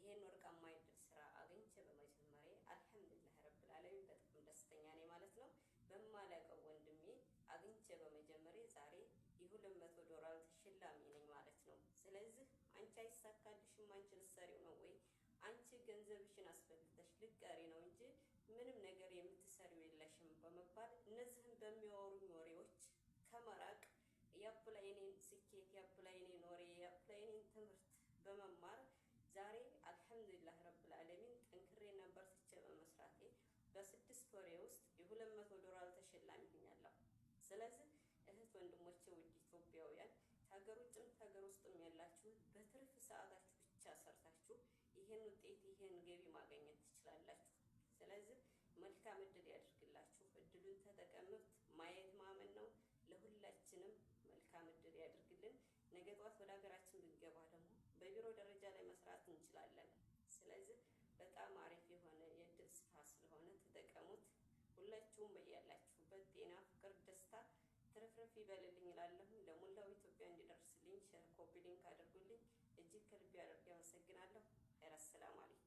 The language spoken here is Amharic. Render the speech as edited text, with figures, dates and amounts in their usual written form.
ይሄን ወርቃማ የእድል ስራ አግኝቼ በመጀመሪያ الحمد لله رب العالمين በጣም ደስተኛ ነኝ ማለት ነው። በማላውቀው ወንድሜ አግኝቼ በመጀመሪያ ዛሬ የ200 ዶላር ተሸላሚ ነኝ ማለት ነው። ስለዚህ አንቺ አይሳካልሽም፣ አንቺ ልትሰሪው ነው ወይ፣ አንቺ ገንዘብሽን አስፈልተሽ ልቀሪ ነው እንጂ ምንም ነገር የምትሰሪው የለሽም በመባል እነዚህን በሚያወሩኝ ወሬዎች ከመራቅ የ upline ኤን ስኬት፣ የ upline ኤን ወሬ፣ የ upline ኤን ትምህርት በመማር ዛሬ الحمد لله رب العالمين ጠንክሬና በርትቼ በመስራቴ በ6 ወሬ ውስጥ የ200 ዶላር ተሸላሚ ሆኛለሁ። ስለዚህ እህት ወንድሞቼ፣ ውድ ኢትዮጵያውያን፣ ከሀገር ውጭም ከሀገር ውስጥም ያላችሁት በትርፍ ሰዓታችሁ ብቻ ሰርታችሁ ይህን ውጤት፣ ይህን ገቢ ማግኘት ትችላላችሁ። ስለዚህ መልካም እድል ያድርግላችሁ። እድሉን ተጠቀሙት። ማየት ማመን ነው። ለሁላችንም መልካም እድል ያድርግልን። ነገ ጠዋት ወደ ሀገራችን ብንገባ ደግሞ በቢሮ ደረጃ ላይ መስራት እንችላለን። ስለዚህ በጣም አሪፍ የሆነ የእድል ስራ ስለሆነ ተጠቀሙት። ሁላችሁም በያላችሁበት ጤና፣ ፍቅር፣ ደስታ ትርፍርፍ ይበልልኝ እላለሁ። ለሙላው ኢትዮጵያ እንዲደርስልኝ share፣ copy link አድርጉልኝ። እጅግ ከልቤ አድርጌ አመሰግናለሁ። ኸይር፣ السلام عليكم።